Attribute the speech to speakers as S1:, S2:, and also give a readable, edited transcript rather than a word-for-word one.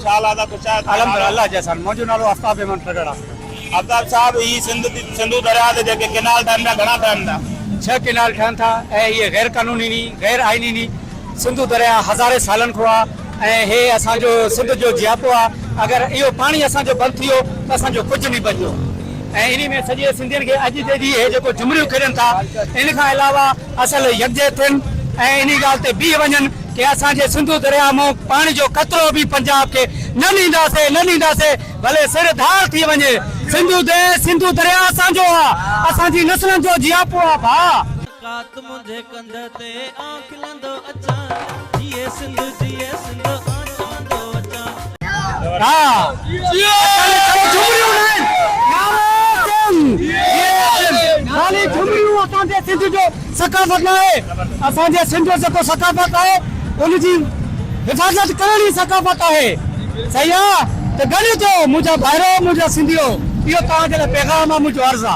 S1: ڇا حالات آ خوش آهيو؟ الحمدلله
S2: الله جي احسان منهنجو نالو آفتاب احمد ٽڳڙ آ.
S1: آفتاب صاحب هي سنڌ سنڌو درياء تي جيڪي ڪينال ٺهن پيا گهڻا ٺهن ٿا؟
S2: ڇهه ڪينال ٺهن ٿا ۽ اهي غير قانوني ني غير آئيني ني سنڌو درياء هزارين سالن کان آ ۽ هي اسان جو سنڌ جو جياپو آ اگر اهو پاڻي اسان جو بند ٿي ويو ته اسان جو ڪجهه ني بچندو ۽ انهي ۾ سڄي سنڌين کي اڄ جي ڏينهن هي جيڪو جهمريون کيڏن ٿا ان کان علاوه اصل يڪجهت ٿين ۽ انهي ڳالهه تي بيهه وڃن ڪي اسان جي سنڌو درياء مون پاڻي جو قطرو به پنجاب کي نه ڏينداسي نه ڏينداسي ڀلي سر ڌار ٿي وڃي سنڌو ديس سنڌو درياء اسان جو آ اسان جي نسلن جو جياپو آ ڀاء.
S3: ڪات منهنجي ڪنڌ تي آن کلندو اچان جيئي سنڌ جيئي سنڌ آن چوندو اچان.
S2: ها اسان جي جهمريون ناهن خالي جهمريون اسان جي سنڌ جو ثقافت ناهي اسان جي سنڌ جو جيڪو ثقافت آهي ان جي حفاظت ڪرڻ ئي ثقافت آهي صحيح آ ته گڏ ٿيو منهنجا ڀائرو منهنجا سنڌيو اهو توهان جي لاء پيغام آ منهنجو عرض آ.